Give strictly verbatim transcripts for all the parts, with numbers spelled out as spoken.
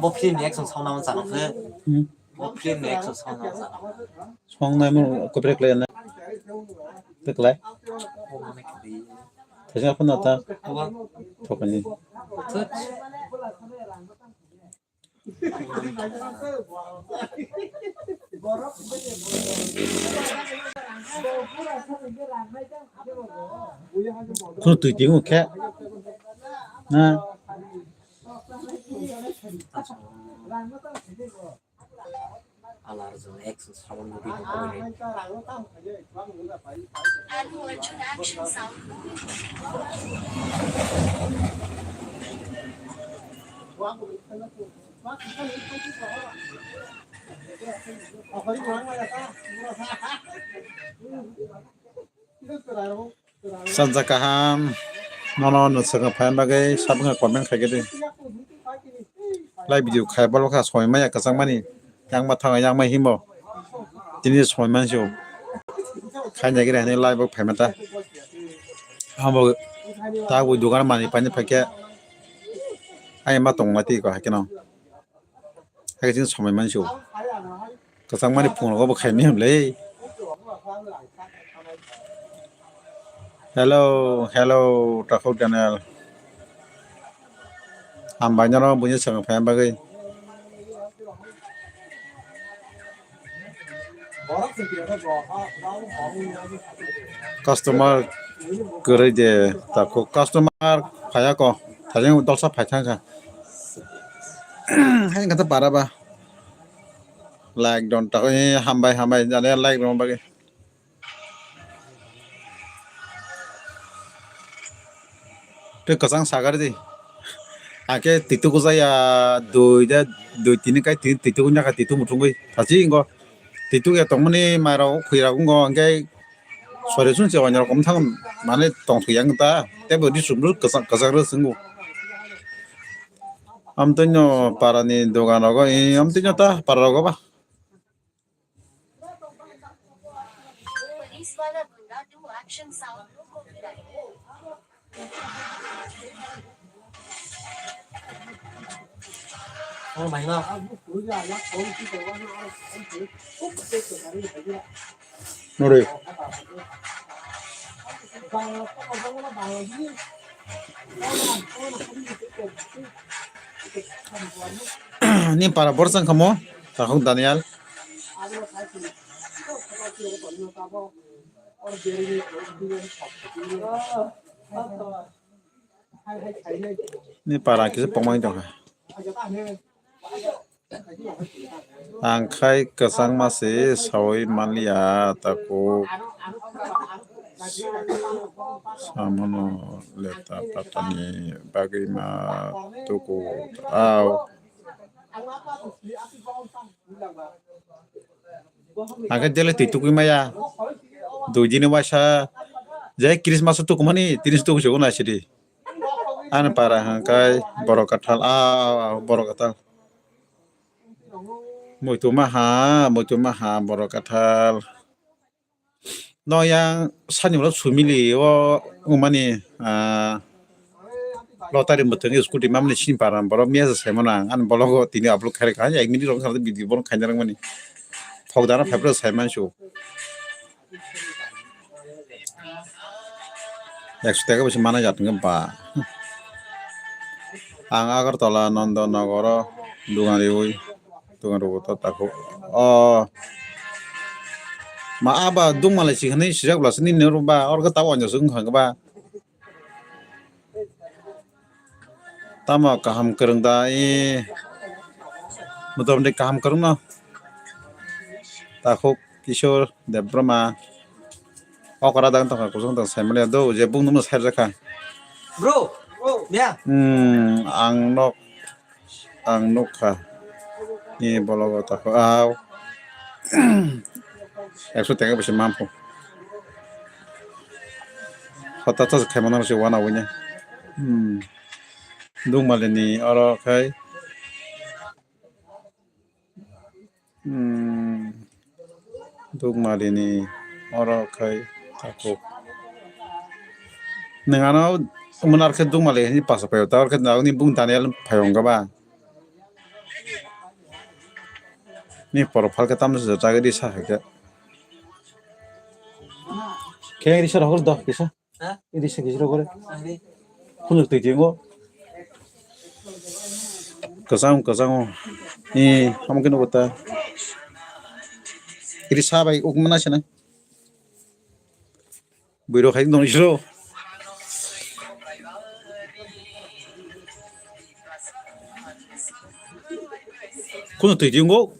Bo film ni action song nang chana khe. Hmm. Bo film ni action song nang chana. Song nai mo copyright lai na. Teklai. Bo mane kadi. Thajak phano ta. Bo. Thokani. Thut. Khunu twi twi wngkhe. Na. Alarjwng action sound movie no koi. Allu Arjun action sound movie. Sanja kaham, nono nwswkha phaina bagwi sabwkha comment khaikhe di. Live video khai bolokha soi maya kwchangmani, yang ma thang yang ma himo. Tini soi mansi o. Khaina giri hani live o phaima ta. Hambo ta bui dugan mani pani phaikhe. Ai ma tong mati ko hakeno. Hai chini somai mansi o. Kwchangmani phungo bo khaini hwnle. Hello, hello, Takhuk Daniel. Hambai norok buini swkang phaina bagwi. Customer kwrwi de, Takhuk. Customer phaiya ko. Thajeng dolsa phai thangkha. Hai kata para ba. Like don ta, eh, hambai, hambai, jani like don bagwi. Tei kwchang sagari di. Ake tituk jaya dui da, dui tini kai tini tituk nyaka tituk muthungwi. Thachi ingo. Tituk ya tongmani mairok khuirok ingo. Angke sori sun se onyar kom thang mane tong thuyang ta. Tebo di sumru kwchang, kwchang ro swngo. Amtwino parani dogan rogo, eh, amtwino ta para rogo ba. Police wala gunda two action sound no copyright. Oh, bhai, no. Nore. Ni para bor chang kamo, Takhuk Daniel. Ni para kisa pongmani tongkha. Ang khai kwchangma se saui manliya Takhuk. Samono leta patani bagwi ma tuku au. Ang khai dele twi tukui maya. Dui dini waisa je Christmas tukumani tini tuku se unaisidi. Ani para hwnkhai borok kathal, ah, ah, borok kathal. Muitu maha, muitu maha, borok kathal. No yang sani ulo sumili o umani, ah, lottery mwthangwi scooty mamani sini para borok miya se saimano ang. Ani bologo tini upload khairokha, ek minute rok khaina video bono khaina rwmani. Phokdana phaiphru saimansu. Ekso taka bwse mana jat hwnkhe ba. Ang Agartala Nandanagar o dogan riwi, dogan riwi to tako. O ma aba dungmalai si hwnwi sijak bwlasa nini oro ba, oro khe tabo wngya se wngkha hwnkhe ba. Tamo kaham kwrwng da, e, motamoti kaham kwrwngno. Takhuk Kishore Debbarma. Okra dang tongkha, kusung tong saimaliya do, je bung nungno side rakha. Bro, bro, ya. Hmm, ang nok, ang nukha. Ni bologo takhuk, au. Ekso tengka bwse mamphu. Hota ta khaimano se wana wanya. Hmm. Dungmali ni oro khai. Hmm. Dungmali ni oro khai takhuk. Nwng ano Mona khe dungmali hini pasa payo, ta khe nagni bung Daniel phayong gaba. Ni poro phalke tamni se jagadi sa hai khe. Khe ri sa rogol do kisa. Ha? Ri sa kisa rogol. Ani. Khunuk twi tingo. Kasang kasang. Ni hamke no kota. Ri sa bai uk mana sene. Buiro khai nong siro. Kuno twi di wngkho.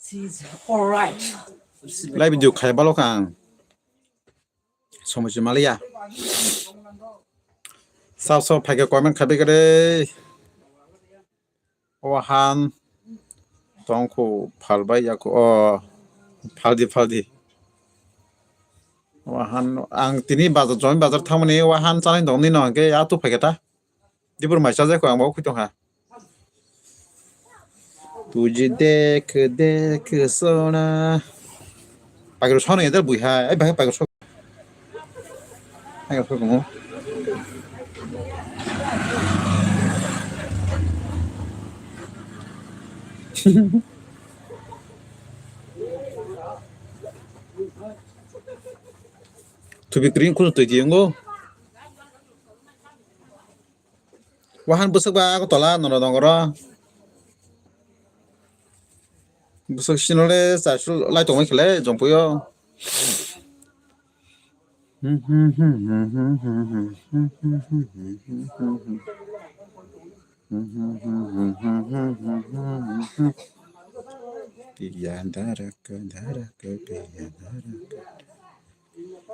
She's alright. Live video khai balo kang. Somoi se maliya. Sao sao phaikhe comment khai bai kare. Wahan tongkhu phalbai yaku o phaldi phaldi. Wahan ang tini bazar join bazar thangmani wahan chanai dongni no hwnkhe ya tu phaikhe ta. Dibur mai chajakho ang bo khwi tongkha. Tuji dekh dekh sona. Pagiro sona yadar bui hai. Ai bahai pagiro sona. Pagiro sona mo. Tubi kring kuno twi di ngo. Wahan bwswk ba Agartala nono nongoro. Bwswk sinole chaisu lai tongwi khwlai jompuio. Piya daraka daraka piya daraka.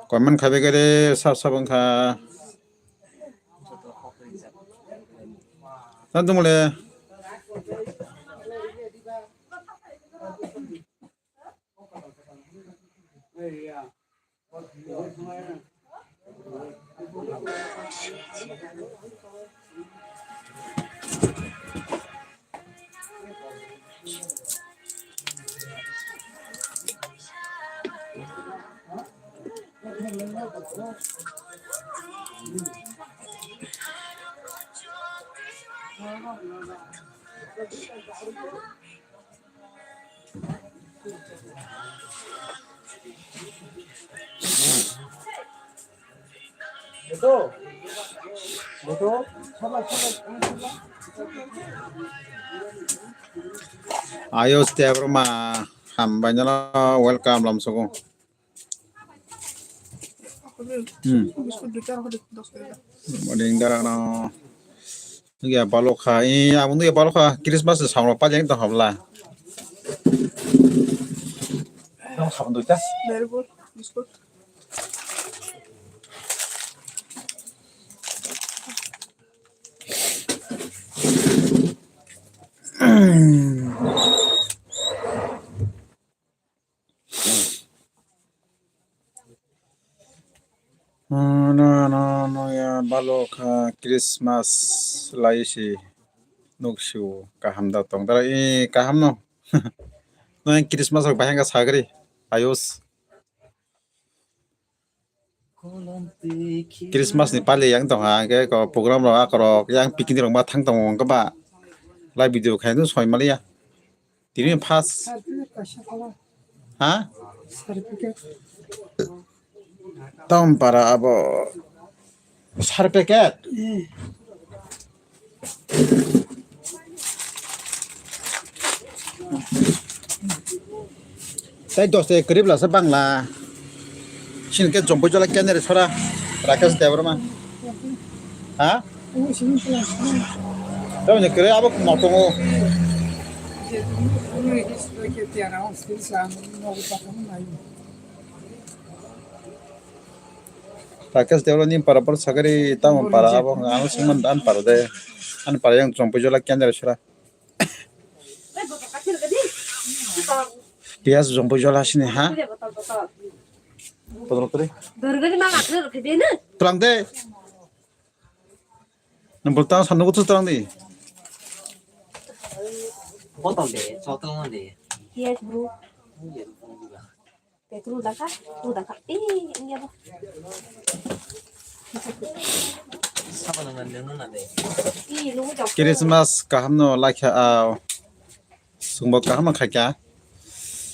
Comment khai bai kare sab sab wngkha. Tang tongmole. Ayos Debbarma, hambai nw, welcome lamsogo. Hmm. Morning, darano. Nugya balokha, i, abo nugya balokha, Christmas ni samrok pajak tong habla. Dong sabun duita. No, no, no, ya, balokha, Christmas lai si nuk siu kaham da tong dara, i, kaham no. No, Christmas rok bahai wngkha sagri, ayos. Christmas ni pali yang tong ha, hingke ko program rok, akorok, yang picnic rok ma thang tongo, hingke ba live video khai no soi maliya. Tini first. Certificate kaisa kala. Ha? Certificate. Town para abo certificate. Eh. Tai dos te kwrwi bwlasa bangla. Sini ke jompo jola kenere sora. Rakesh Debbarma. Ha? Tamoni kwrwi abo motongo. Rakesh Debbarma ni para por sagari tamo para abo ang singman dan para de. An para yang chompujola kendra sura. Piyas chompujola sini ha. Tolong teri. Tolong de. Nang bol tang sanu kutu tang di. Botol de, botol de. Yes, bro. Petrol dah kah? Udah kah? Eh, ini apa? Sapa nang nang nang nang de? Ih, lu jauh. Christmas kaham no lakha au. Sungbo kaham khaikha.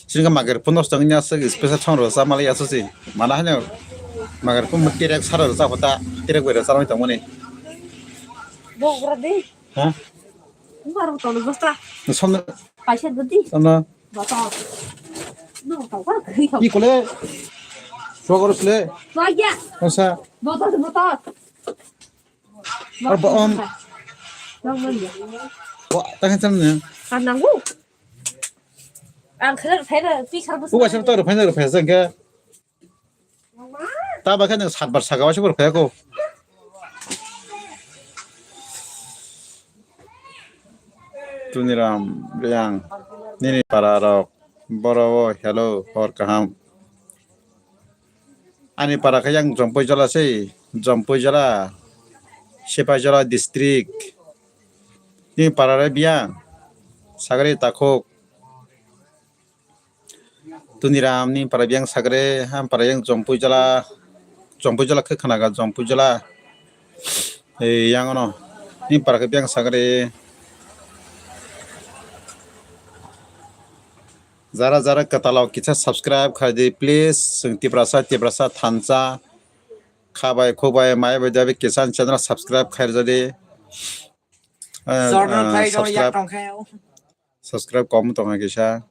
Sini ka magar pun dos tang nya se special thong ro sa mali aso si. Mana hanya magar pun tirek sara ro sa kota tirek bere sara tong mani. Bok bra de. Ha? Baru tolu bosta. Som. Paisa dudi. Som. Botol. No, tau ka kri tau. Ikole. Sogor sile. Wajah. Osa. Botol, botol. Ar ba om. Yang mana? Wah, tangan sana. Kan nanggu. Ang kena saya dah pi sarbus. Wah, saya tahu rupanya rupanya sangka. Ta bakhe nang satbar saka waisa bor phaya ko. Tuniram Reang nini para rok boro o hello hor kaham. Ani para khe yang Jompui Jola sei, Jompui Jola, Sipaijala district. Nini para re Biang, Sagri Takhuk. Tuniram ni para Biang Sagre, ham para yang Jompui Jola, Jompui Jola khe khanaga Jompui Jola. Ei, yang ono ni para khe Biang Sagre. Jara jara katalo kisa subscribe khai di, please. Sing Tiprasa, Tiprasa thansa. Khabai, khubai, mai bai dabi kisan channel subscribe khai jadi. Eh, Jordan eh, khai dong, subscribe. Yak tong khai. Subscribe kom tong kisa.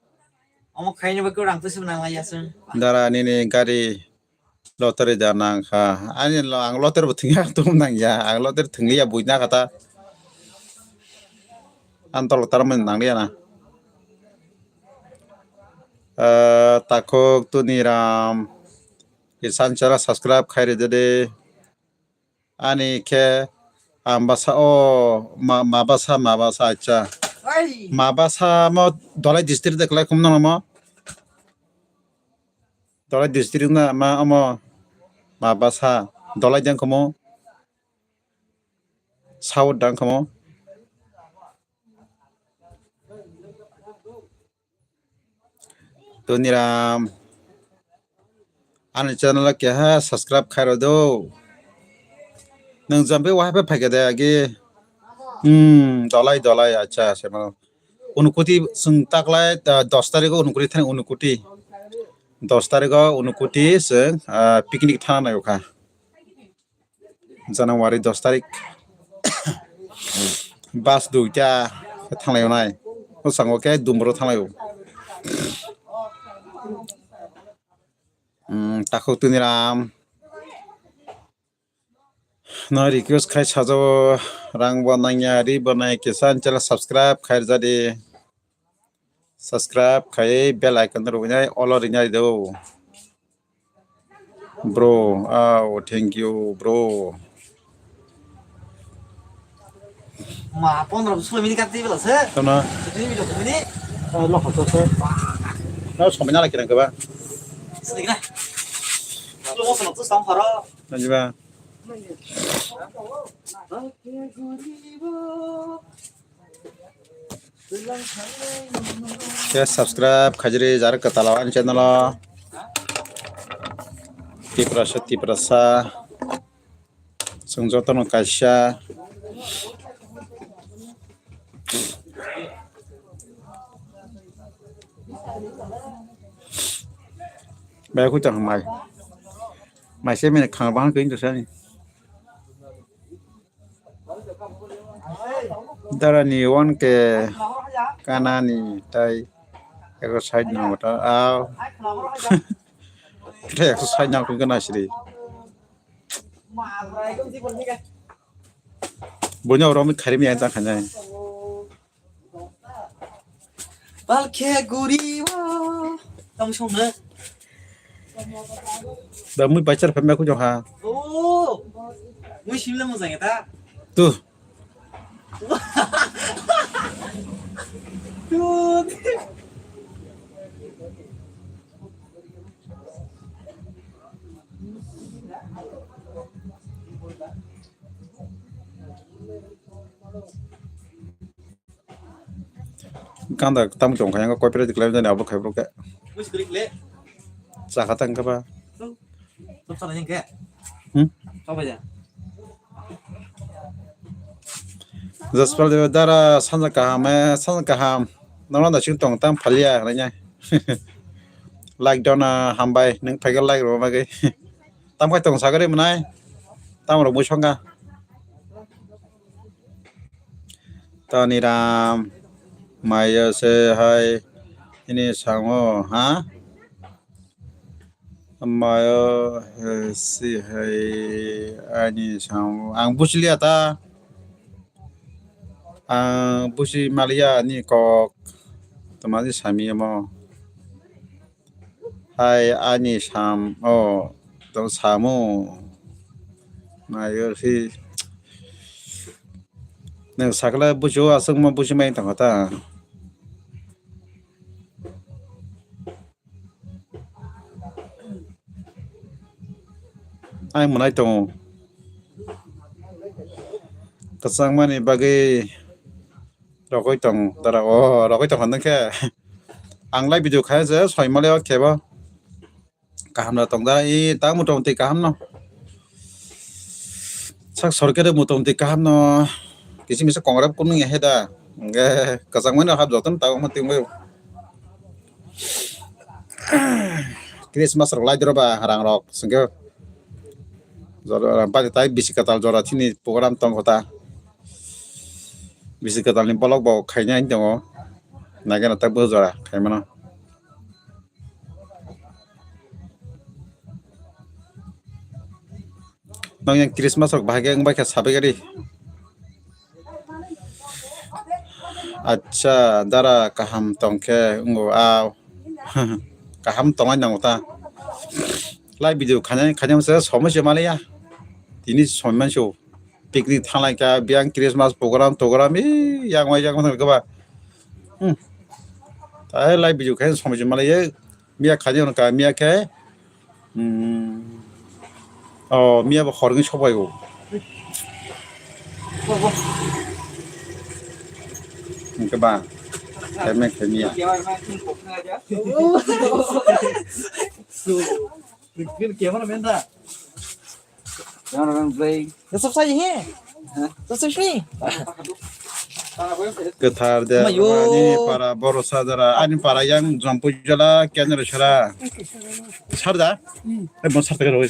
Omo khaini bagwi rang twswi nang lai aswng. Dara nini gari lottery da nang kha. Ani lo ang lottery bo thwngya tum nang ya. Ang lottery thwngliya buina kata. An tolo tar man nang liya na. Eh, Takhuk Tuniram. Kisan channel subscribe khai ridi. Ani khe ang basa o ma, ma basa, ma basa, acha. Ai. Ma basa mo Dholai district de kwlai khum nono mo. Dholai district na ma omo ma basa Dholai dang khomo. South dang khomo. Tuniram. Ani channel o keha subscribe khairo do. Nwng Jampui wahai phaikha de agi. Hmm, Dholai, Dholai, acha, se mano. Unukuti swng taklai, ah, dos tarikh o Unukuti thani Unukuti. Dos tarikh o Unukuti swng, ah, picnic thana nai kha. January dos tarik. Bus duita thanglai nai. O sango khe Dumbro thanglai o. Hmm, Takhuk Tuniram. No request khai sajo rang bo nangya ri bo nai kisan channel subscribe khai jadi. Subscribe khai bell icon rwinai all rwinai do. Bro, oh, thank you, bro. Ma, pondro solo minute kat tibela se. Tona. Sini minute minute. Eh, lo khato se. Na somai na lagi nang keba. Sini na. Lo mo sono tu sam pharo. Nanjiba. Khe subscribe khaijri jar kwtalo ani channel o. Tiprasa, Tiprasa. Chwng jotono kaisa. Bai khuita mai. Mai se mene khang bang koi to sani. Darani one K kanani tai eko side no mata aw. Kita eko side no koi kana siri. Bunya orang mi kharim yang tak hanya. Balkhe guri wa. Tamo song na. Da mui bachar phamya ku jong ha. Oh. Mui simle mojang eta. Tu. Tu. Ganda tam chong kha yang koi pera diklai jani abo khai bro ke. Musi klik le. Chakha tang kha ba. Top sana yang ke. Hmm? Top aja. Jaspal de dara sanja kaham, eh, sanja kaham. Nang da sing tong tam phalia nanya. Like dona hambai nang phaikha like ro magai. Tam khai tong sagari manai. Tam ro musonga. Toniram, maya se hai ini sango, ha? Maya, eh, si hai ani sango. Ang busi liya ta. Ang busi maliya ni kok. Tamani sami mo. Hai ani sam o tong samu. Nayo si. Nang sakla bujo aswk ma buji mai tong ta. Ai mwnai tongo. Kwchangmani bagwi rogwi tong dara o rogwi tong hwnwi khe. Ang lai video khai je soi male o khebo. Kaham no tong da i ta motamoti kaham no. Sak sorkere motamoti kaham no. Kisi misa kongrab kunu ya heda. Nge kachang mano hap joton ta mo tingbo. Christmas rok lai doro ba rang rok singke. Jora bari tai bisi katal jora thini program tong kota. Bisi katal ni bolok bo khainai tongo. Nagena ta bo jora khaimano. Nang yang Christmas rok bahai khe wngbai kha sabai gari. Acha dara kaham tong khe wngo a kaham tongnai nango ta. Lai video khainai khainai se somoi se maliya. Tini somoi mansu. Picnic thanglai kha biyang Christmas program togram i yang wai yang wai kha ba. Hmm. Tai lai video khainai somoi se maliya. Miya khainai ono ka miya khe. Hmm. Oh, miya bo horgwi sobai o. Hingke ba. Khaimai khaimia. Cameraman Blai. Sop sai he. Sop sai ni. Kwthar de Mayo. Ani para boro sadara ani para yang jompu jala kenre sara. Sarda? Eh bon sarta karo.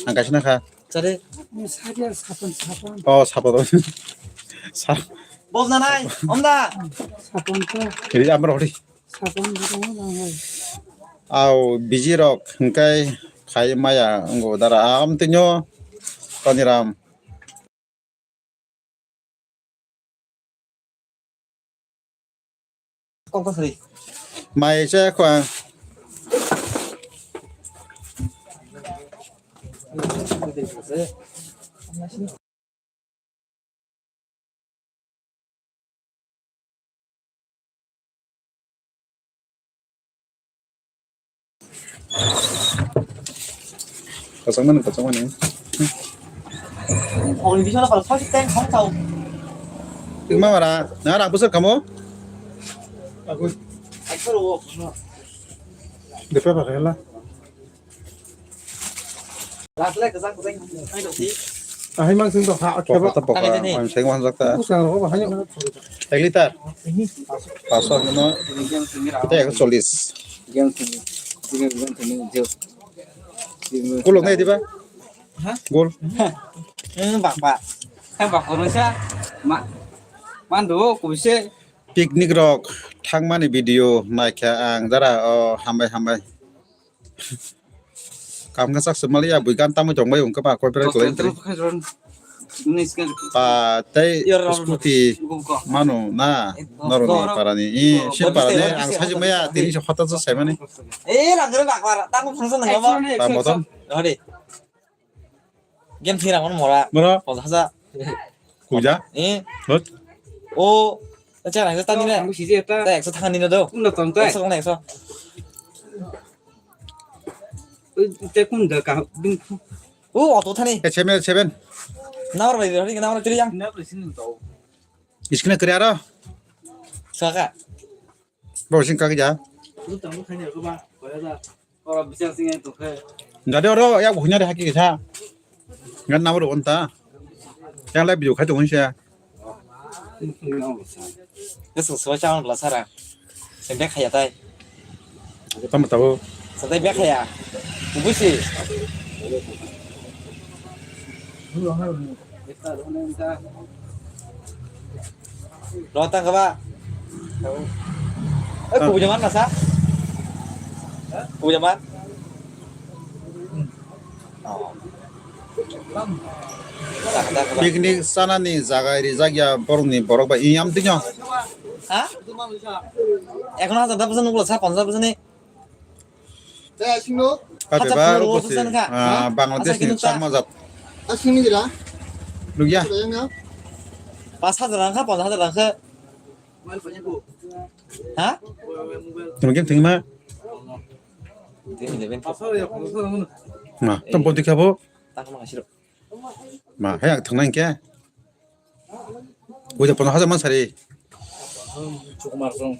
Ang kasih nakha. Sare. Oh, sapon. Sar. Bol nanai, omda. Sapon to. Ini amar hori. Sakon bwrwng nang hai. Au biji rok hingkai khai maya wngo dara am tinyo Toniram. Kok kok sri. Mai se khwa. Kachangmani, kachangmani. Ogni bising no pala sosi teng khong tau. Tengma mara, na rang pusar kamo? Aku. Aku ro. Depa pakai lah. Ahai mang sing to ha kheba. Poka to poka, ang seng wan jakta. Usang ro ba hanya. Ek liter. Paso no. Ita ek solis. Kulok nai diba? Gol. Eh, bak bak. Kan bak kono sa. Ma. Mando kubise. Picnic rok thangmani video naikha ang dara o hambai hambai. Kam khe sak se maliya bui gan tamui tongbai wngkhe ba koi prai kwlai wngkhe. Ah, tei scooty mano na, norok ni parani, i, si parani, ang sajik maya, tini se hota sa saimani. Eh, rang rang rang, tang phung sa nang ba. Tamo tamo. Hadi. Game thira mon mora. Mora. Pos hasa. Kuja. Eh. Hot. O, acha rang tani ne. Tang si je ta. Ta ekso thang ni no do. Kun da tong ta. Ekso na ekso. Ui, te kun da ka, bin. O, auto thani. Eh, seven, seven. Nawar bai, hari nawar chiri yang. Iskina kari aro. Saka. Bo sing kaki ja. Lu tang lu khani ko ba. Ko ya da. Oro bising sing to khe. Jadi oro ya hunya de haki sa. Ngan nawar on ta. Yang lai video khai to hunse. Eso so cha on la sara. Sende khaya tai. Tamo tabo. Sadai bek ya. Busi. Lo tang kaba. Eh, kubu jaman masa? Kubu jaman? Oh. Picnic sanani jaga rijak ya borokni borok bai iyam tino. Ha? Ekhono hajar da bwsa nukla sa ponchas bwsani. Kabe ba rok bosi, ah, Bangladesh ni Chakma jat. Nukya. Pas hajar rang kha, ponchas hajar rang kha. Ha? Tuma game thengma. Ma, tom pon tikha bo. Ma, he ang thangnai khe. Uja pono hajar man sari. Chukumar song.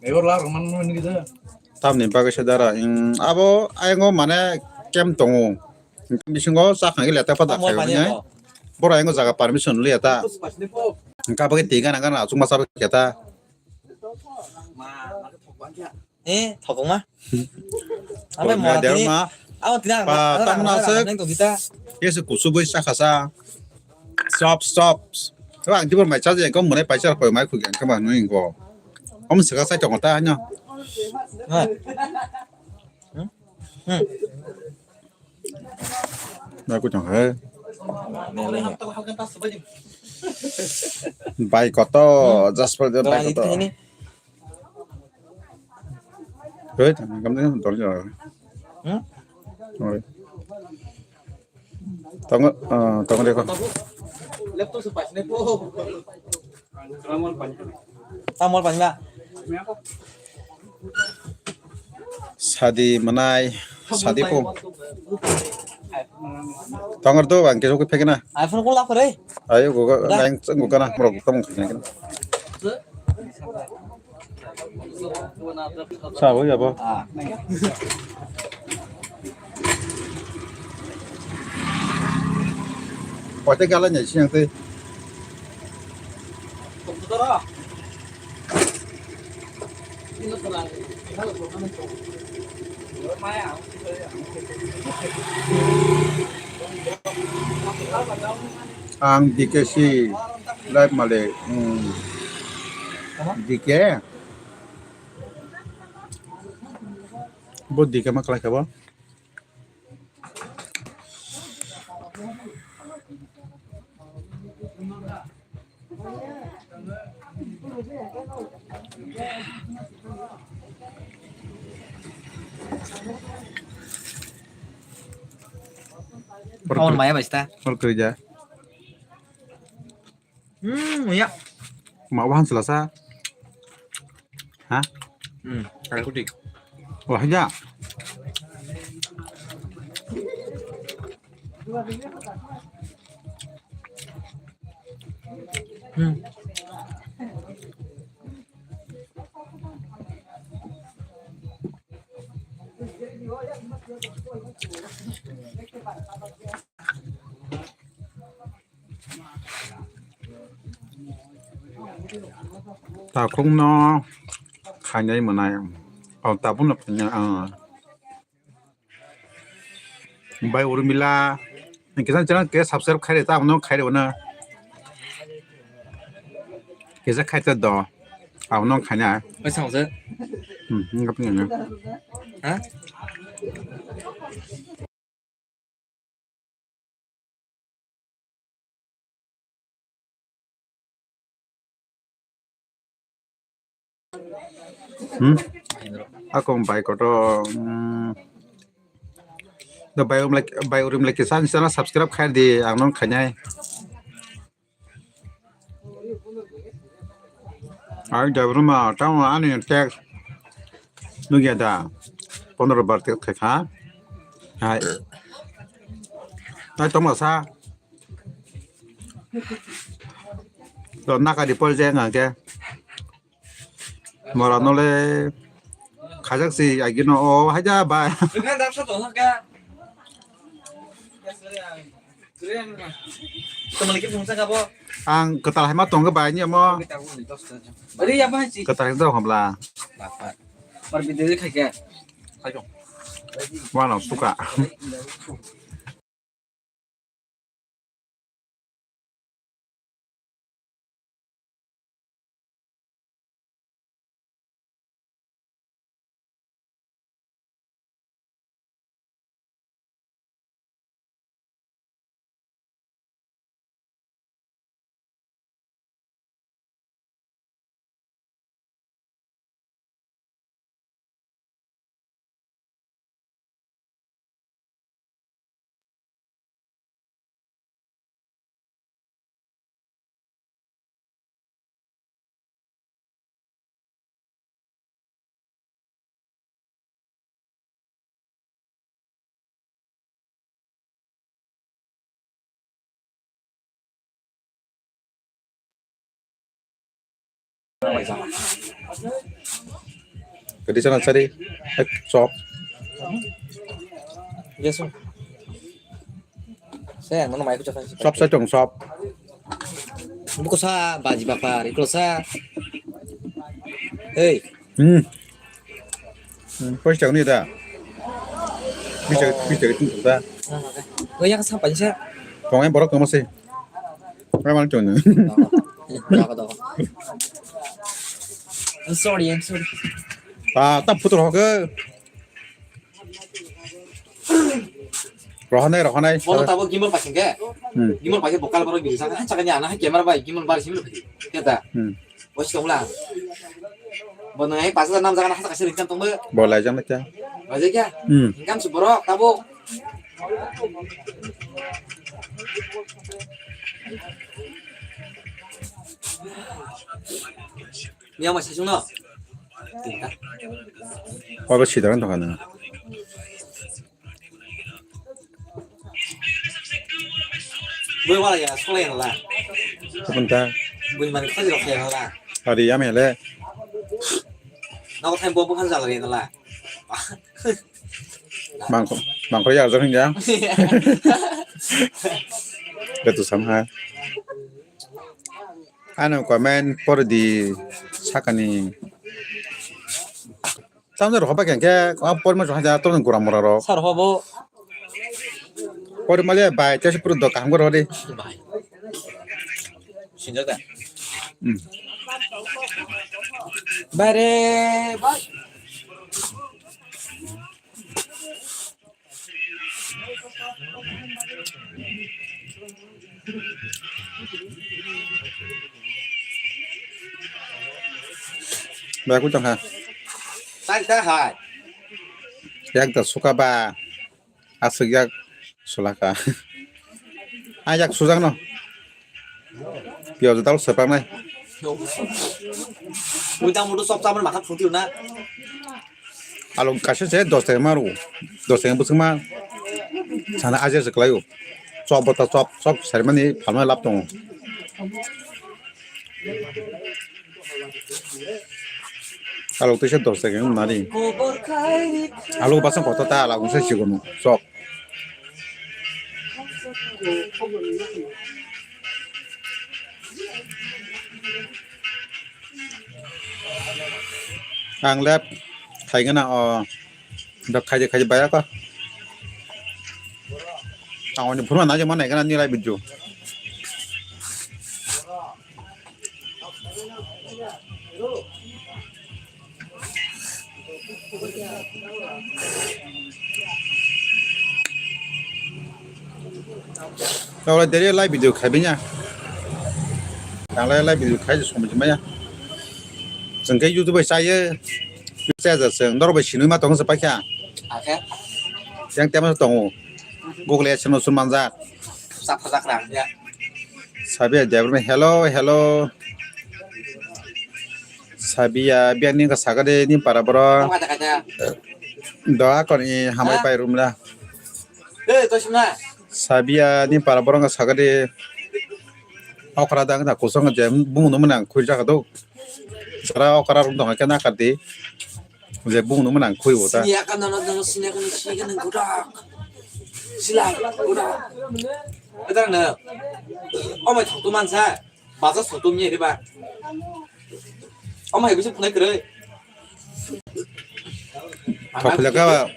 Megor la roman man ni da. Tamni bagwi se dara, abo ayango mane kem tongo. Bisingo sa khangile ta pada khayo ne. Boro ayango jaga permission liya ta. Ka bagwi ti gana gana achuk masa keta. Eh, thokongma. Ame mo tini, amo tini ang tamna se. Nang to kita. Yes, kusubui sakasa. Stop, stop. Ang tibor mai chaje ko mone paisa ko mai khugi ang kama nui ko. Om saka sai to ta nya. Bai ko chang hai. Bai koto, Jasper de bai koto. Hei, tang kam de dol ja. Hmm? Oi. Tang, ah, tang de ko. Laptop se pas ne po. Tamol pani ba. Sadi manai, sadi po. Tang ar do bang ke so ke phekna. iPhone ko la kore. Ayo go ga, bang go kana, moro go kam khna. Sa bo ya bo. Pate gala nya siang te. Ang D K si live male, hmm. D K. Bo D K ma khlai kha bo. Kawan maya bai sta. Hor kerja. Hmm, ya. Ma wahan selasa. Ha? Hmm, kayak kudik. Wah, ya. Hmm. Takhukno khainai mwnai. O, tabukno khainai, ah. Bai Urmila, kisa channel ke subscribe khaire ta, abono khaire bono. Kisa khaite do, abono khaina. Oi, sang se. Hmm, hmm, kapni na. Ha? Hmm? Akong bai koto, hmm. Da bai um like, bai urim like kisan sana subscribe khai di, ang nong khainai. Ang jabruma tamo ani text nugya da. Pondro bar text khai kha. Hai. Nai tongma sa. To naka di pol je ngake. Mora nole khajak si agino o haja ba. Ang kwtal hai ma tongga bai ni amo. Kwtal hai dok hamla. Wano suka. Kadi sana sari, ek chop. Yes, sir. Saya ngono mai kuchak. Chop sa chong chop. Buku sa baji bapar, iko sa. Hei. Hmm. Hmm, paisa ni da. Bisa, bisa itu da. Oh yang sampai sih. Tong yang borok kamu sih. Kamu cuma. I'm sorry, I'm sorry. Ah, tak putar hoke. Rohonai, rohonai. Bono tabo gimbal paising ke? Hmm. Gimbal paising bokal borok bini saka, saka ni ana hai camera bai gimbal bar simil. Keta. Hmm. Bos tongla. Bono ai pas nam jaga na hasa kasih ringkan tongbe. Bolai jam kya? Bolai kya? Hmm. Ringkan su borok tabo. Miyang masih sungno. Obo sidaran tongkha nang. Bui wala ya, sula ya la. Apa entah? Bui mani khaji rok ya la. Hari ya mele. Nau thai bo bukan jala ya la. Bangko, bangko ya jang ya. Betul sama. Ano comment por di sakani. Tamni rokha bai khe, khe, ah, porma rokha ja, torni gura mura rok. Sar hobo. Porma le bai, tesa pura do kaham goro di. Bai. Sinjak da. Hmm. Bai re, bai. Bai, kutang ha. Sai ta hai. Yak da suka ba. Aswk yak sulaka. Ah, yak sujak no. Piyaj dal sepak nai. Muda mudu sop saman makan phuti na. Alo kaisa se dos taka maru. Dos taka bwswk ma. Sana aje se kwlaio. Chop bota chop, chop sermani phalmani lab tongo. Alo tisa dos taka wng nari. Alo basang kota ta ala wngsa sigono. Chop. Ang lep khaigana o dok khaide khaide baya ko. Ang oni phuru na je mana gana nilai bidju. Tawlai dere live video khaibinya. Tanglai live video khai somoi maya. Hwnkhe YouTube bai chaye, chaja chwng, norok bai sinui ma tongo se paikha. Akhe? Yang tema tongo. Google AdSense no sun manjak. Chakha chakra, ya. Sabiya Debbarma, hello, hello. Sabiya, biyang ni ka sakade ni para boro. Tong kaja kaja. Doa kon i hamai Ha? Pai rumla. Eh, to sima. Sabiya ni para boro ka sakade. Okra dang na kusong je bung no manang khui jaka do. Sara okra rum dong kena kadi. Je bung no manang khui bo ta. Sini akan nono nono sini akan sini akan gudak. Sila gudak. Ada na. Oh my thok tu mansa. Baja soto mi riba. Oh my bisa punai kere. Thok leka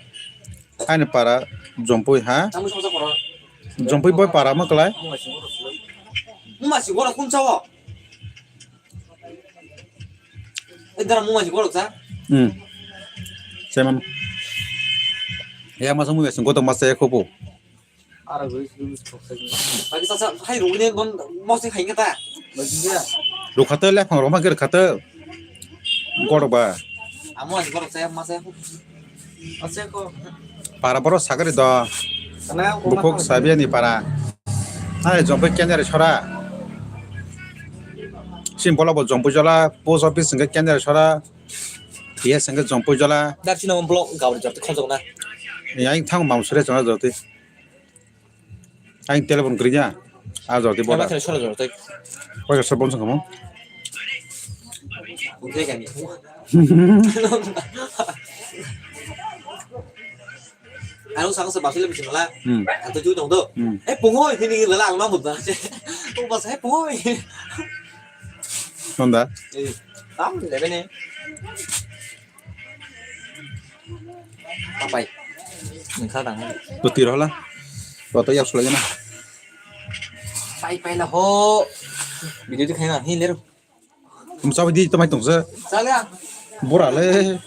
ani para jompui ha. Kamu sama sama. Jompui boy para ma kelai. Muma si gora kun sawo. Eh, dara muma si gora sa. Hmm. Saya mam. Ya masa muma sing gotong masa ya kopo. Ara gori sini sok sai. Bagi sa sa hai rugine bon mosing hai kata. Bagi ya. Rukhate le phang roma ger khate. Gor ba. Amo ani gor saya masa. Ase ko. Para boro sagari do. Kana ko Bukuk masa. Sabiani para. Hai jompe kenjari sora. Sim bola bo jompu jola post office hingke kenjari sora. Yes hingke jompu jola. Dar sino blog gabri jabte khojok na. Yang thang mam sure chona joti. Aing telephone kwrwngya. A jor di boda. Sora jor tai. Koi ka sabon sangamo. Ungkre kani. Anu sang sa basile bisin la. Hmm. Anto ju dong do. Hmm. Eh pungoi hini la la ma mutba. Pung bas eh pungoi. Honda. Eh, tam lebe ne. Apai. Nengkha dang. Bwtwi rohla. Roto yak sulai na. Pai pai la ho. Video di khaina hi lero. Tum sawi di tamai tongsa. Sala. Bora le.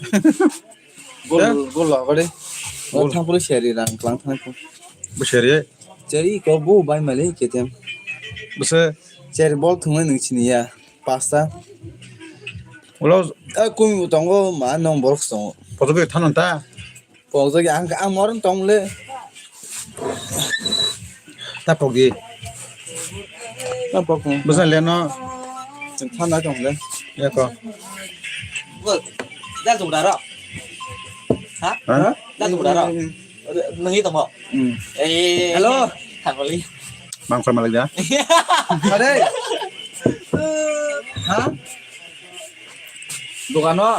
Gol gol la gade. Gol. Thang puri seri rang klang thang ko. Bo seri. Seri ko bo bai male ketem. Bese. Seri bol thungnai nung sini ya. Pasta. Ulo. Eh, kumi bo tongo, ma nong borok tongo. Podo be thanon ta. Pokjak ang, ang moron tong le. Ta pokdi. Ta pok. Bwsa le no. Thana tong le. Ya ko. Bo, da jung da ro. Ha? Ha? Da jung da ro. Nang hi tong mo. Hmm. Eh. Hello. Thang li. Mang sa malag da. Are. Ha? Dokan o.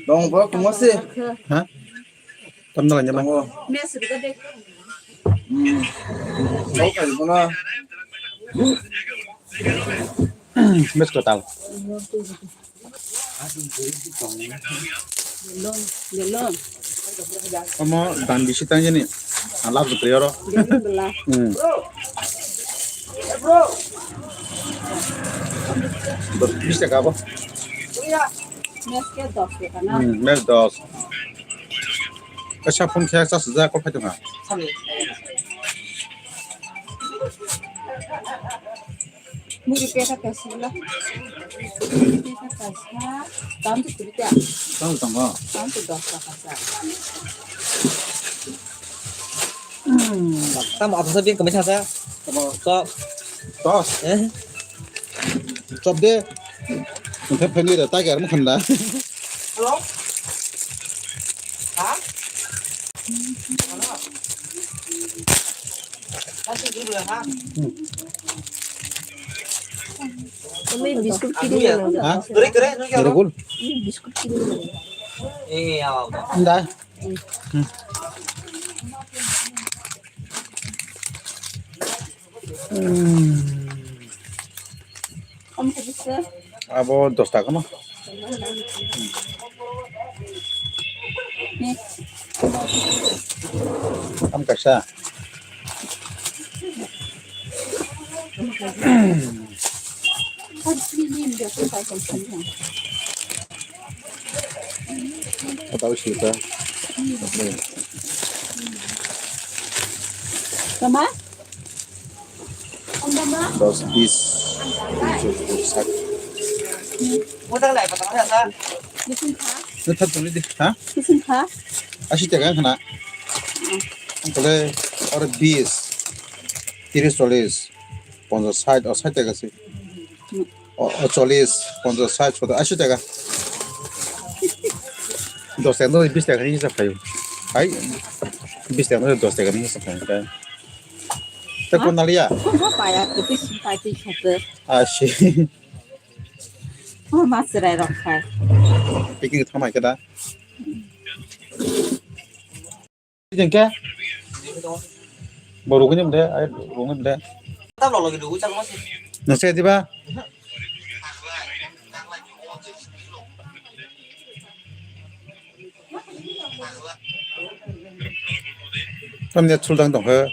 Dong bro, kung masi. Ha? Tam na lanya bang. Dong. Mes rwgade. Hmm. Dong kali kono. Mes ko tal. Belon, belon. Omo dan bisi tang jani. Alap jukri oro. Belon bela. Hmm. Dos, bis taka bo. Mes ke dos taka na? Hmm, mes dos. Kaisa phone khe sa sujak ko phai tongha. Muri peta kaisa la. Muri peta kaisa. Tam tu kuri ta. Tam tu tongo. Tam tu dos taka sa. Tam apa sa bin kami sa sa. Tamo. Kok. Dos. Eh? Chop de. Hwnkhe family da tiger mo khanda. Hello? Ha? Hello? Tasi dulu ya, ha? Kami biscuit kiri na. Ha? Kere, kere, nu kya? Kere gol. Ini biscuit kiri na. Eh, awa, awa. Nda. Hmm. Abo dos taka no. Am kaisa. Tama? Dos, bis, sak. Nutha tuli di, ha? Ashi taka khna. Tole oro bis, tiris, chollis, ponchas, sait, o sait taka si. O, o chollis, ponchas, sait, sottor, ashi taka. Dos taka, bis taka ni hisab khayo. Hai, bis taka, dos taka ni hisab khayo. Te kon naliya? Apa ya, tapi sumpai ti satu. Ashi. Oh, mas rai rok khai. Picnic thangnai khe da. Jengke. Bo rugini mde, ai rugini mde. Tam lo logi dugu chang masi. Nase diba? Tam net sul dang dong he.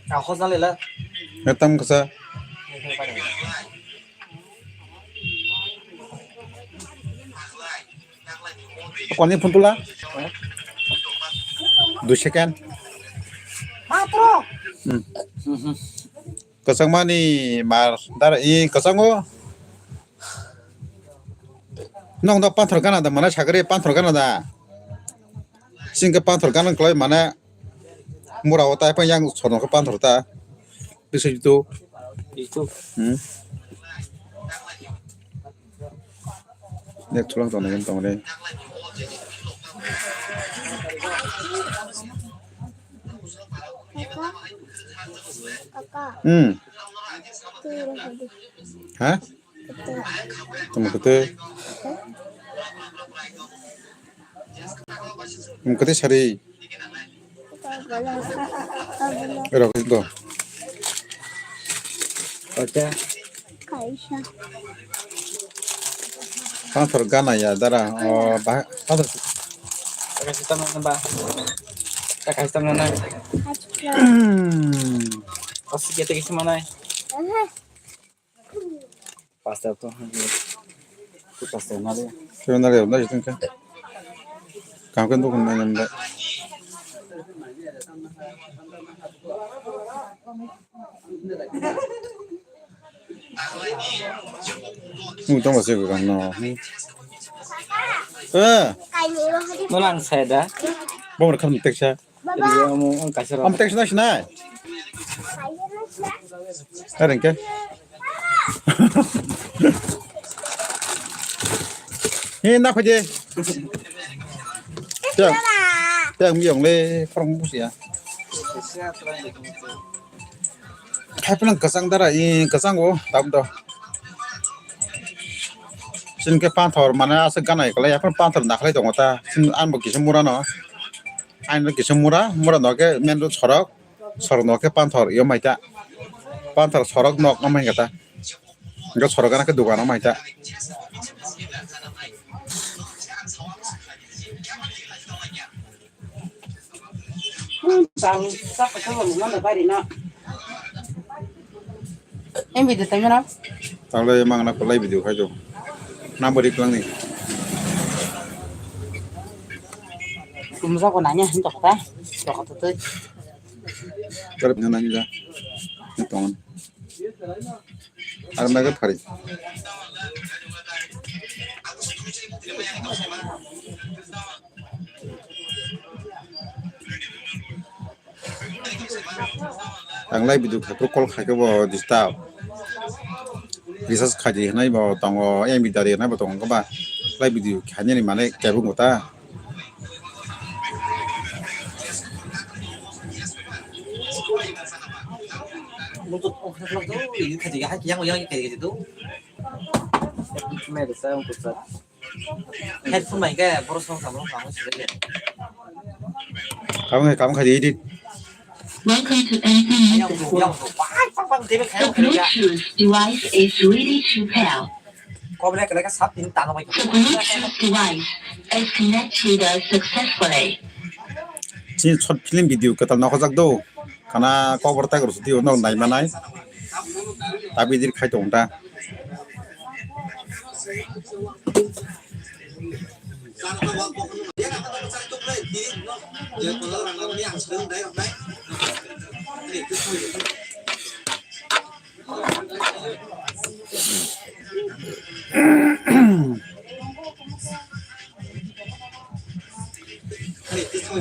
Ka khos na lela. Tam kasa. Koni phone tula? Dui second. Hmm. Kwchangmani mar dara i kwchango. Nong da panthor gana da mana sagri panthor gana da. Singke panthor gana klai mana. Mura o tai pa yang sono ke panthor ta. Bisa itu. Itu. Hmm. Nek chulang tong nek tong nek. Hmm. Ha? Tamo kete. Tamo kete sari. Ero, go. Ocha. Kaisa. Panthor gana ya dara. Oh, bah, panthor. Kaisa tamo na ba. Kaisa tamo na. Osi kete kisi manai. Pasta to. Tu pasta na de. Kau na de, na jitu kan. Kau kan tu kan na nyam da. Mu tong ba se ko kan no. Eh. Nolang sai da. Bo mer kan tek sa. Baba. Video mo ang kasar. Am text na sinai. Areng ke. He na phaje. Tiang. Tiang mi yong le khorang busia. Khai phalang kasang dara i kasang o tam do. Sini ke panthor mana asa ganai kala ya phan panthor nakhlai tongo ta. Sini an bo kisa mura no. Aino kisa mura, mura no ke main road sorok, sorok no ke panthor yo maita. Panthor sorok nok no main kata. Enggak sorok gana ke dukan no maita. Ang video tanya na. Talo emang na pelai video khai jo. Number iklang ni. Kumsa ko nanya hin tokta. Tokta tu. Karap nanya nanya. Ni tongan. Ar mega phari. Ang live video khai pro call khai khe bo disturb. Research khai di hinai bo tongo, M B dari hinai bo tongo ba. Live video khai ni mane kebo ngota. Headphone mai khe borok song song song song. Kamu kamu khai di edit. Welcome to M P Music World. The Bluetooth device is ready to pair. The Bluetooth device is connected successfully. Chini short film video kwtal nokhojak do. Kana kobor ta guru sudi uno nai manai. Tabi dir khai tong ta. No,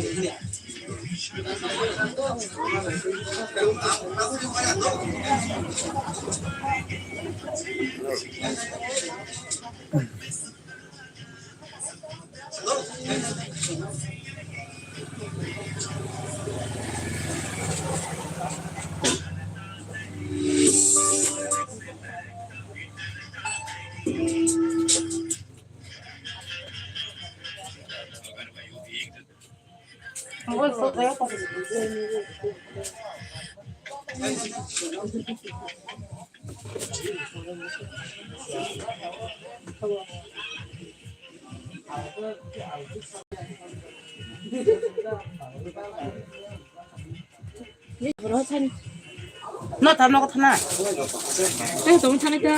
tam no thana. Tang tong thana ta.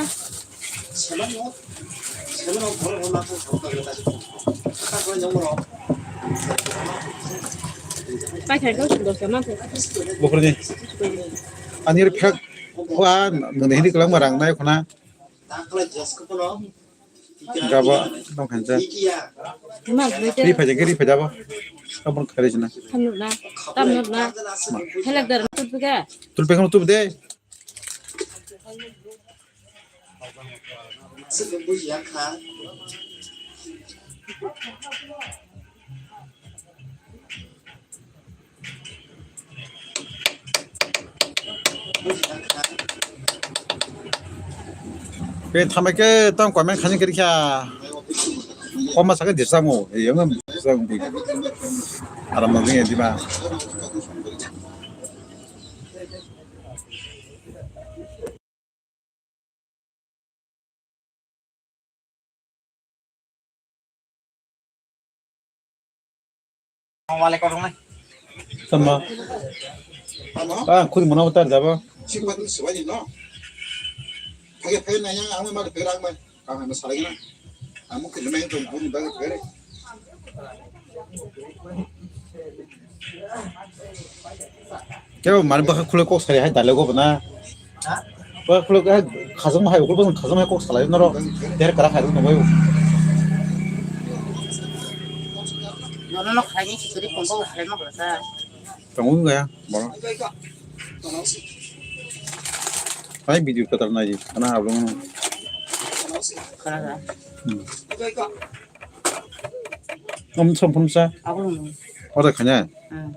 Pai khai ko sundor sama ko. Bukhurni. Ani ri phak wa nang hindi kelang marang nai khona. Gabo dong khansa. Ri phai jage ri phai jabo. Abon khari jina. Tam no na. Helak dar tu ga. Tul pe khon tu de. Be thamai ke tong comment khani kiri kha. Koma saka dirsa mo, yang dirsa mo. Aram mo ni di ba. Tama. Ah, khuri mona utar jabo. Phage phage nai ang ang ma phage rang mai. Ang ma salai na. Ang mukti lemai tong buni bagi phage. Kebo mani bwkha khuloi kok sari hai dalai go bana. Bwkha khuloi hai khajang hai ukul bwsang khajang hai kok salai norok der kara khai nungbai. Nono no khaini sikiri kongko khalai ma khlasa. Tongo wngya boro. Hai video katal nai kana abang. Kana da. Hmm. Om som phum sa. Abang. Ora khanya. Hmm.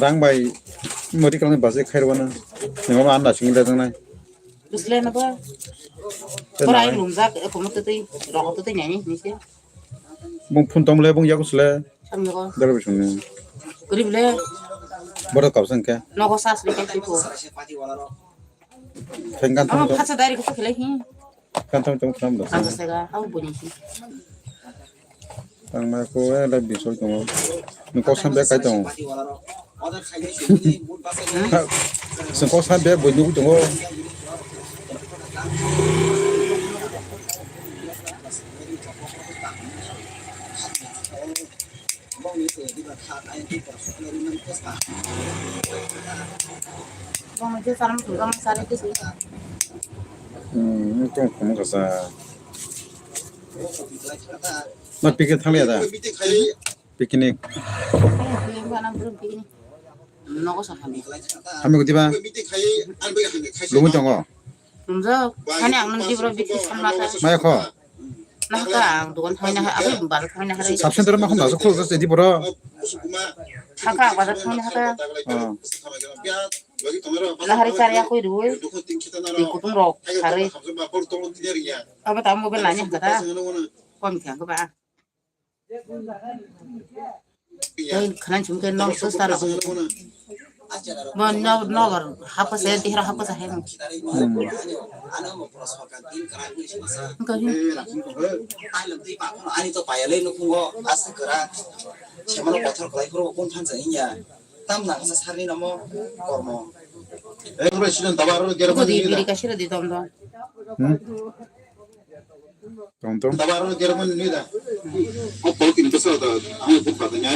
Rang bai mori kalni bajai khairwana. Nima ma anda singile tangnai. Bwsle na ba. Tei Korai nai. Lumjak, e, komo tei, rogo tei nani, nisi. Bung phun tong le, bung yaku sile. Samjako. Dara bisung ni. Kuri bile. Boro kapsang ke. Nogo sas le kai ko. Thengkan Ama thong tong. Phatsa dari ko khele hi. Kan thong tong kham da. Ang sega, au buni hi. Tangma ko, eh, lai bisoi tongo. Nung kok sam bag kai tongo. Sung kok sam bag boi nugui tongo. Bong je saram tu bong sari tu. Hmm, tong khum kasa. Ma picnic thang liya da? Picnic. Bana bro picnic. Nogo sa hami. Hami ko diba? Lungwi tongo. Nungjak, hani ang nung dibro biti samlaka. Maya kho? Nahaka ang dukan thangwi naha, aboni bazar thangwi naha ri. Sub center ma khum naso khuluk jase dibro. Haka ang bazar thangwi naha ka. Oh. Nahari chari akoi rui. Di kutung rok sari. Abo tamo mobile nani haka ta. Kom khe ang ba. Tei khwlai chum khe nok swsa no. Bo no, nobar hapsa, tihra hapsa hai no. Hmm. Wngkha hi. Ani to payalei nukhungo aswk kwrak. Semano kothor kwlai phuru bo kung thansa wngya. Tam nang sa sarni namo kormo. Ko di biri kasira di dom dom. Hmm? Tong tong. Taba aro jeremon ni da. Ko pol tin pesa da, ang buka da nya.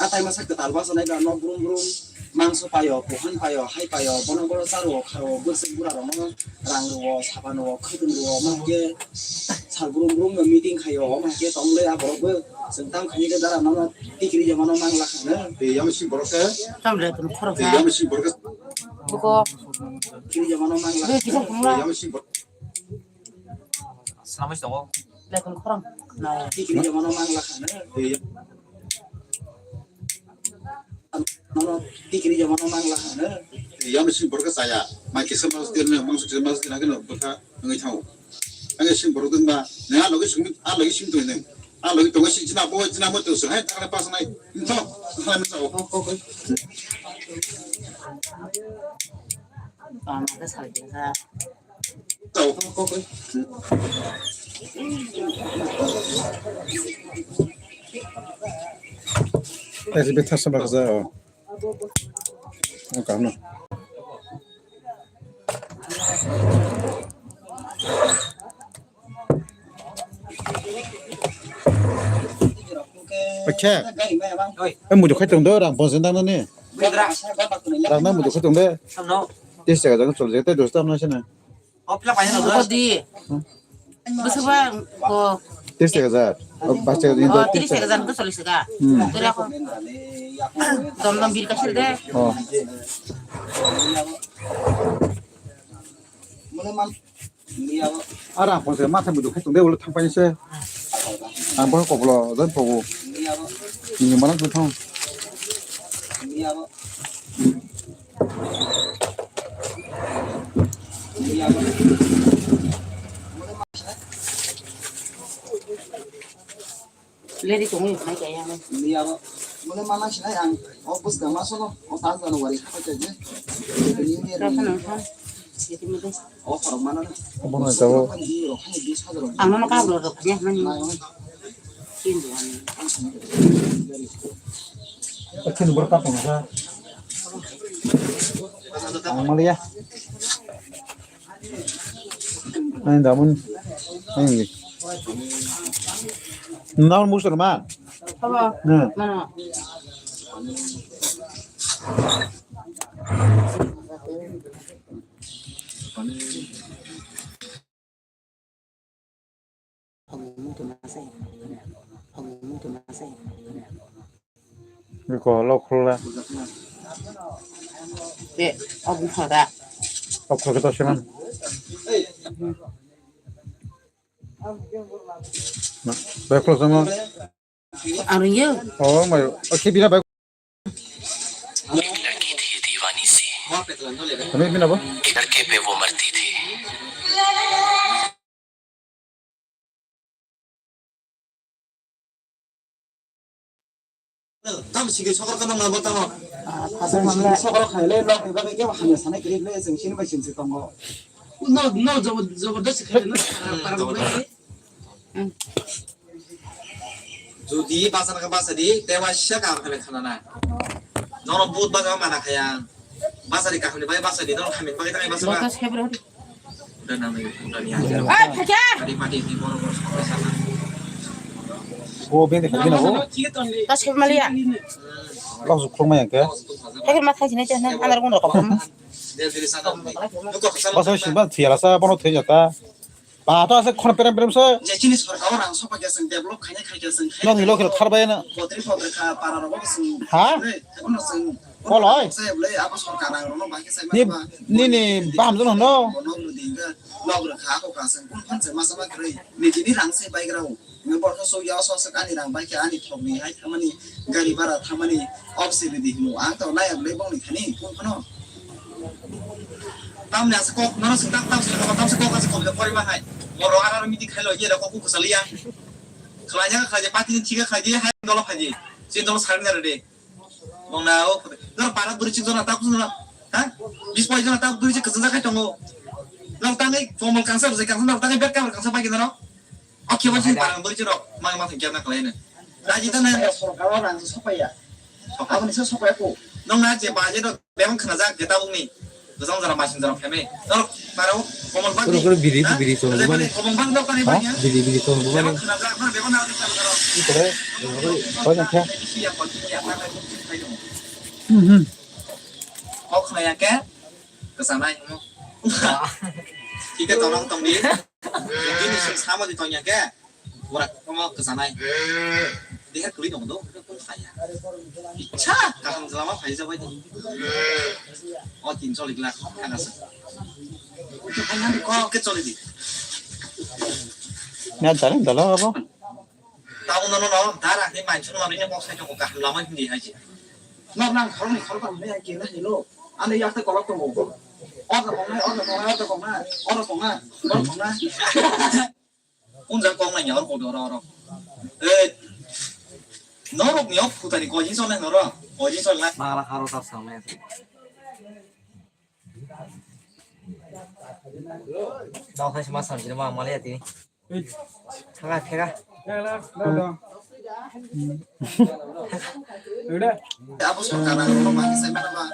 A tai masa kwtal basa nai da no brum brum mangso paio, puhan paio, hai paio, bono bono charo kharo, bwswk bura rokno rang rwo, sapan rwo, khwtwng rwo, ma hwnkhe sal brum brum no meeting khaio, ma hwnkhe tong le a borok bo chwng tam khaini khe dara no tikri jama no mang la khano. Tei yam sing borok khe. Tam le kun khorok. Tei yam sing borok khe. Buko. Tikri jama no mang la. Be kisa khumla. Tei yam sing borok. Salamai tongo. Lekon khorang. Tikri jama no mang la khana. Tei. Nono tikri jama no mang la khana. Tei yam sing borok saya. Mai kisa mas tir ne, mangso kisa mas tir ne, bwkha ngai thang. Ang sing borok dong ba. Ne a logi sing, a logi sing tu ne. A logi tongo sing china bo, china mo tu sing. Hai takle pas nai. Into. Hai mo sao. Tama ka salai ka. Tasi bethar sa baksa o. O kaham no. Oke. Eh, mudu khai tong do, rang bonsen dang nani. Rang na mudu khai tong de. Tris taka jang chol jete dos tam na sina. Kodi. Bwswkba ko. Tris taka jang. Oh, bas taka jang. Oh, tris taka jang ko choli saka. Hmm. Kira ko. Dom dom bir kasir de. Oh. Ara pon se matha mudu khai tong de ulo thang pai se. Ang bo koplo jan pogo. Ni mana ko thang. Leri tongo, mai kaya. Mole mana sinai ang, o bwskang ma sono, o ta January kha kha je. Rasa nang kha. Yati mede. O khorok mana na. Obo no jabo. Ang no kablo rok ya mani. Kintu ani. Akin borok ka tong sa. Ang maliya. Ang damun. Ang ni. Namun musul ma. Apa? Nah. Mana? Biko lo khulna. Be, obu khada. Okhulke to siman. Na, be khulsa mo. Ang ringyo. Oh, mayo. Oke, bina bai. एक लड़की थी दीवानी सी। Kami bina bo? एक लड़के पे वो मरती थी। Tam sigi sokor ka nang nabo tamo. Ah, sigi sokor khaile lok ni bagwi kebo hamya sanai kwrwi le chwng sini bai sini tongo. No, no, jabardasti khaile no. Jodi bachana khe bacha di, tei waisa kaham khe khana na. Norok but bacha mana khaya. Bacha di kaham ni bai bacha di, norok hamya bagwi tangai bacha. Lotus hebra. Uda nang ni, uda ni aja. Oi, phaikya! Padi padi ni boro boro sampai sana. O bende khaji na o. Tas hebra maliya. Lok su khulma yang khe. Hebra ma thaisi na chana, andar gun rok khum. Del dili sana. Basa si ba thiyala sa, bono thiyata. Ba to ase khon perem perem se. Je chini sorkar o rang sopa khe chwng develop khaina khai khe chwng khai. Nokni lokhe thar bai na. Bodri bodri kha para rogo chwng. Ha? Ono chwng. Koloi. Se ble abo sorkar rang rono ba khe sai ma. Ni, ni, ni baham jono no. Bono lu dinga log rwkha ko ka chwng kun phan se ma sama kre. Ni jini rang se bai grao. Ni borok sok ya sok sok ani rang bai khe ani thok ni hai thamani gari bara thamani obsi ridi himo. Ang to nai ble bong ni thani kun phano. Tamni asa kok, nono swng tam, tam swng tam, tam swng kok asa kok le pori ma hai. Moro ara ro miti khailo, ye rok kok kwchaliya. Khlai ya, khlai ya, pati ni thiga khlai di, hai dolo phai di. Chini tongma salmani rwdi. Nong na o, nor para bwrwi chik jona tak jona. Ha? Bis poi jona tak bwrwi chik kwchang jakai tongo. Nor tangwi komol kangsa rwjai kangsa nor tangwi bed cover kangsa pai gina no. Oke ba chini para bwrwi chik rok mang mang thang kya na khlai na. Raji ta na. Sorkar o rang sopaiya. Aboni se sopaiya ko. Nong na je ba je do. Bebak khwnajak je tabukni. Gojang jora masing jora phaimani. Norok maro komol bak. Kuru kuru biri biri song bubani. Komol bak norok tani bani. Biri biri song bubani. Bebak khwnajak, bebak narwk tani jora. Ikore, koi na kha. Bisi ya kol ya kha. Hmm hmm. Kok khwnaya khe. Kwchanai hwnwi. Thik khe tonok tongdi. Bini sing samani tongya khe. Ora komo kwchanai. Deher kwlwi tongo do, kung khaya. Icha, kaham jwlama phai jabai di. O tin choli glak, thangasa. Ai nang ko ke choli di. Na dala dala abo. Tamo no no no, dara ni manchu no ni kok sai tongo kaham lama hindi hai ji. Nok nang khorok ni khorok ni hai kena hilo. Ani yak te kolok tongo. Ora tongnai, ora tongnai, ora tongnai, ora tongnai, ora tongnai. Unjak kok nai nyaor kopi oro oro. Eh, norok ni ok putani koi jin sonai noro, koi jin sonai. Mala haro tar samne. Dao khai sma samjina ma mali ati. Thanga thega. Abo sorkar ang ma kisa mana ma.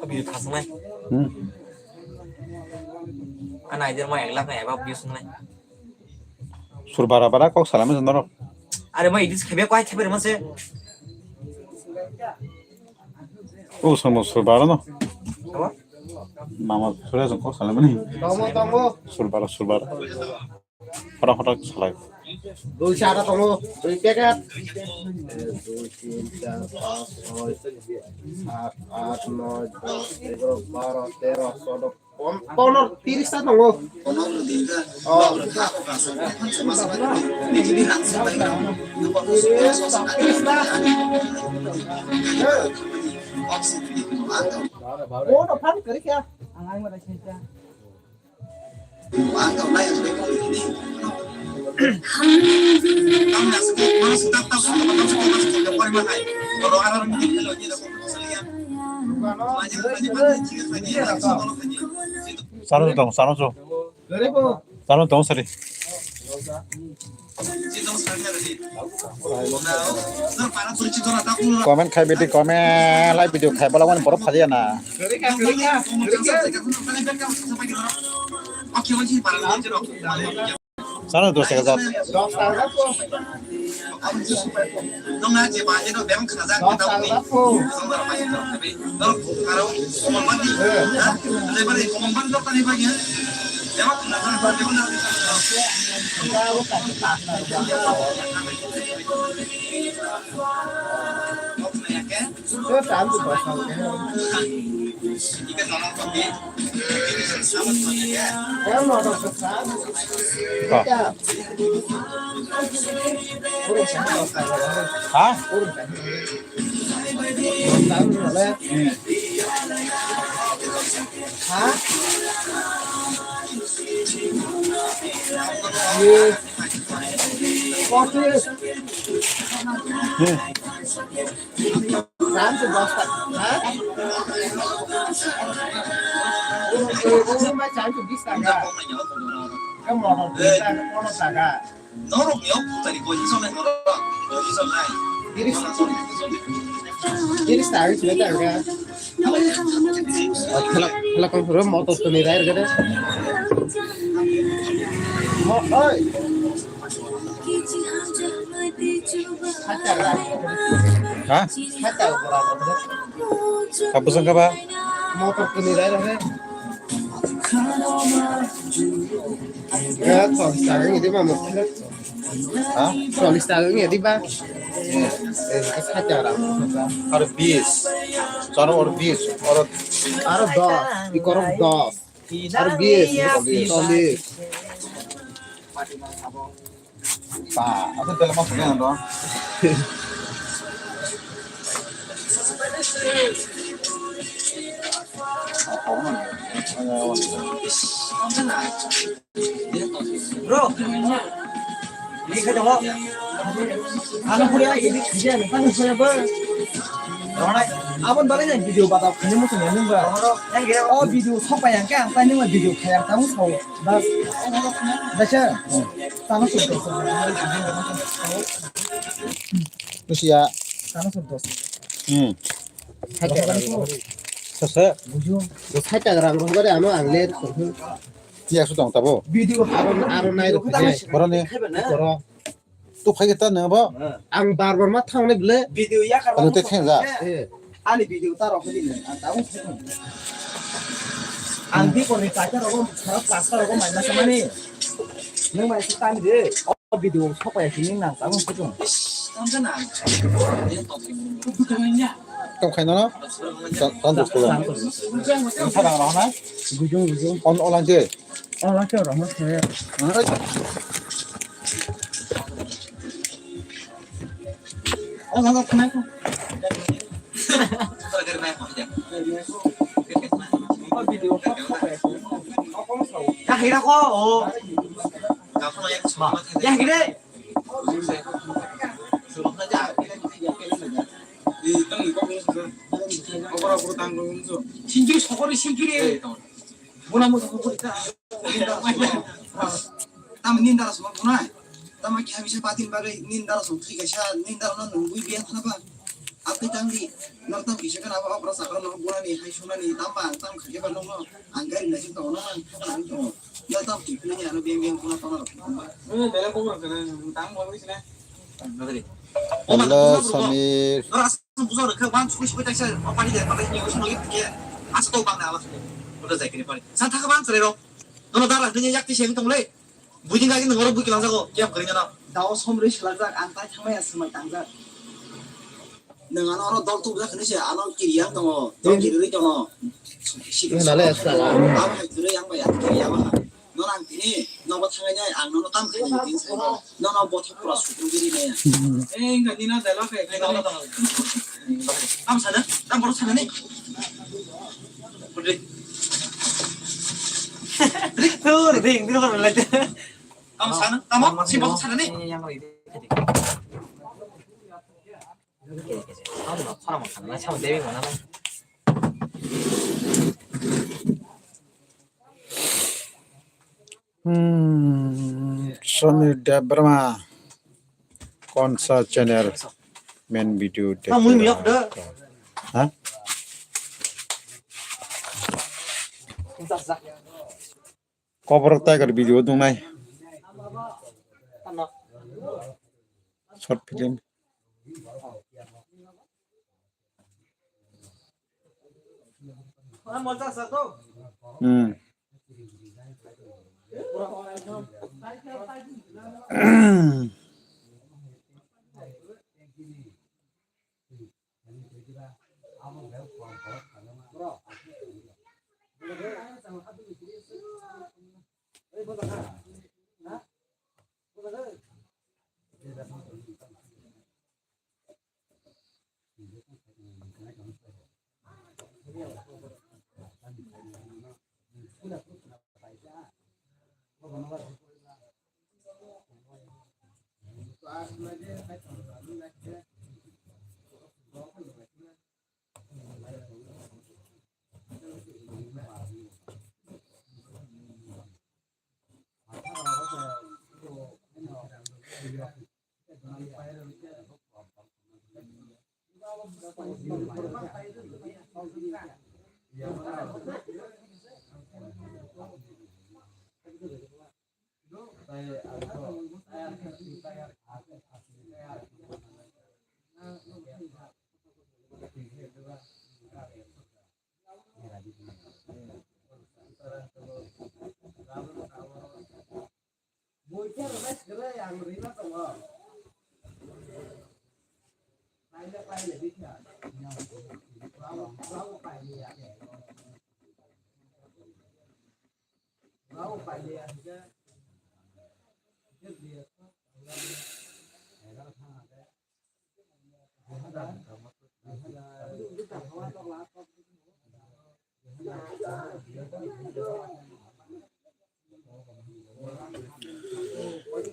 Video thasnai. Hmm. Ana idir ma ek lakh na eba views nai. Sur bara bara kok salama jandaro. Are ma edit khebe kwai khebe ma se. O samo sur bara no. Aba? Mama sura jong kok salama ni. Tongo, tongo. Sur bara, sur bara. Hora hora salai. Dui chara tongo, dui packet. Dui, tin, char, panch, choi, sat, aat, noi, dos, egaro, baro, tero, chodo, pon-, pono, tiris ta tongo. Oh. Tiris ta. Pono phan kari kya? Ang ai mo da kya? Sano tong, sano tong. Sano tong sari. Comment khai beti comment, live video khai bala wani borok phaliya na. Sano dos taka jat. Ha? Hmm. Saan se dos taka, ha? Oro, oro, oro mai saan se bis taka. Ka motor twi taka, pono taka. Norok ni o putani koi jisonai norok, koi jisonai. Tiris, tiris taka sini taka. Khela, khela kong suru motor twi rai rega de. Mo, oi. Ha? Kapu sangka ba? Motor kini rai rok. Ya, cholish taka wngya di ba motor. Ha? Cholish taka wngya di ba. Eh, sata ra. Aro bis. Choro oro bis. Oro. Aro dos. Ikorok dos. Aro bis. Cholish. Ba, asa bela mas ni ando. Bro, ini kata mo. Ano pura ini kerja, ano pura ba. Abon bagwi nang video bata khani muchung ya nung ba. Oh, video sopa yang ka, ang tani ma video khaya ang tamu sao. Bas. Bas ya. Tano sung to. Terus ya. Tano sung to. Hmm. Sasa. Bujo. Sasa rang rohbare ano ang le. Tiya su tong tabo. Video aro aro nai ro. Boroni. Boro. Tu khai ta nang bo. Ang bar bar ma thang ni ble. Video ya kar. Ano te thang ja. Eh. Ani video ta rok ni ang ta ung. Ang di ko ni ta ta rok, sarap pasta rok mai ma samani. Nang mai si tan de. O video sok pa ya sini nang ta ung. Tong khai no no. Tan dos ko. Sa dang rok na. Gujung gujung. On olang je. Olang je rok ma se. Singkiri sokori singkiri. Muna mutu kuku ita. Tam nindara suma bunai. Tama kiha bisa patin bagai nindara sum three kaisa nindara no nungui biya thana ba. Api tangdi. Nang tam kisa kana ba opera sakra no bunani hai sunani tam ba ang tam khake ba nong no. Ang gari na sing tong no ang khana ang tong. Ya tam ki kini ano biang biang kuna tong no. Hello, Samir. Bujo rwkha, wan sugui sugui taisa, o pani de, pani ni usu nugui tike, asa to bang na ala sugui. Udah zai kini pani. Sa thaka bang sere ro. Nono dara dunia yak ti seng tong le. Bujing lagi nengoro bui kilang jago, kiam kering na. Dao somri selajak, ang tai thangmai aswk mai tangjak. Neng ano oro dol tubujak hinui se, ano kiri yang tongo, dol kiri rui tongo. Nale asa. Abo hai kiri yang bai, ang kiri yang bai. Nono ang tini nobo thangai nai, ang nono kam khai nai, tini sai nono bothop pura sukung diri nai. Eh, enggak, Nina, dah lah, kayak gini. Kam sana, kam baru sana nih. Putri. Tuh, ding, ding, ding, ding. Kam sana, kam apa? Si baru sana nih. Hmm, Samir Debbarma, कौन सा channel main video देखते रहा है? हाँ? Cobra Tiger video dungnai. Short film. Hmm.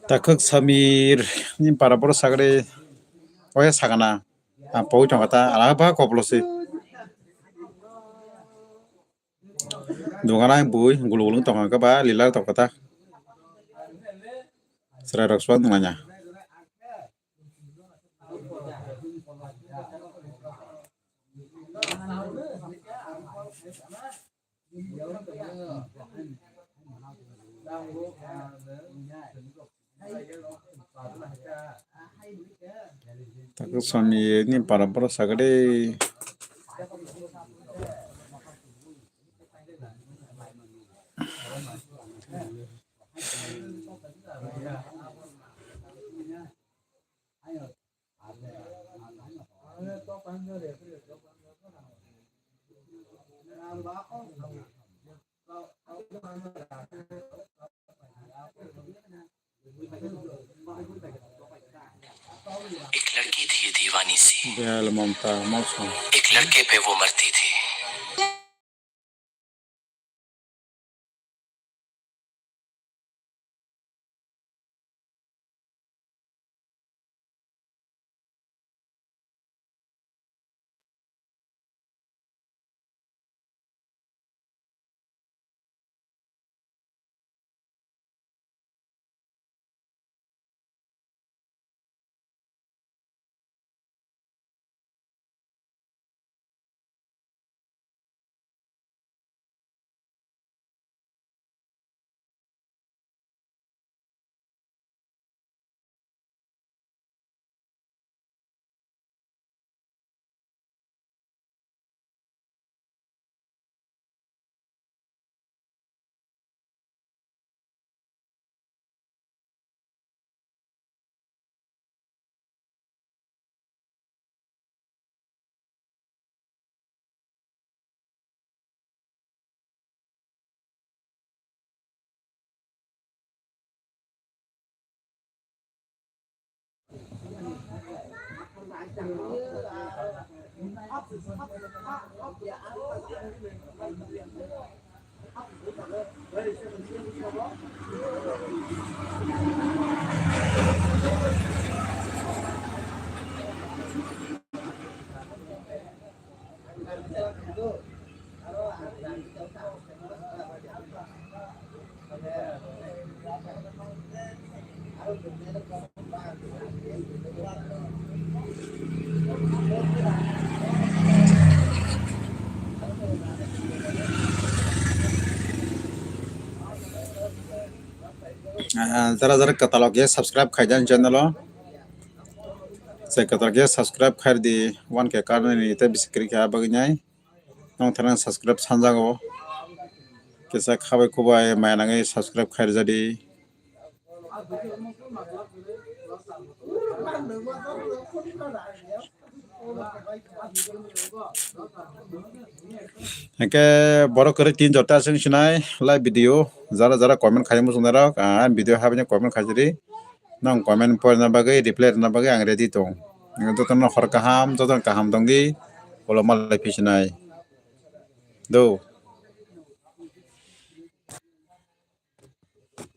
Takhuk Samir ni para boro sagri oya sagana. Ang pogwi tongkha ta, ala ba koplo se. Dogana bui gulu gulu tongkha ba lila tongkha ta. Chwrai rok swk nangya. Takhuk Samir ni para boro sagri. एक लड़की थी दीवानी सी। Bel Mamta Mosong. एक लड़के पे वो मरती थी। Ah, jara jara kwtal o khe subscribe khaijak channel o. Se kwtal khe subscribe khairdi, one K karnani tei bisi kwrwi kha bagwi nai. Nong thana subscribe sanjago. Kisa khabai kubai maya nangwi subscribe khairjadi. Hingke borok kwrwi tin jota aswk sinai live video, jara jara comment khaimung chwngnairok, ah, video habini comment khaijadi. Nong comment porina bagwi, reply rwna bagwi ang ready tong. Jotono hor kaham, jotono kaham tongdi, ulo malai phisinai. Do.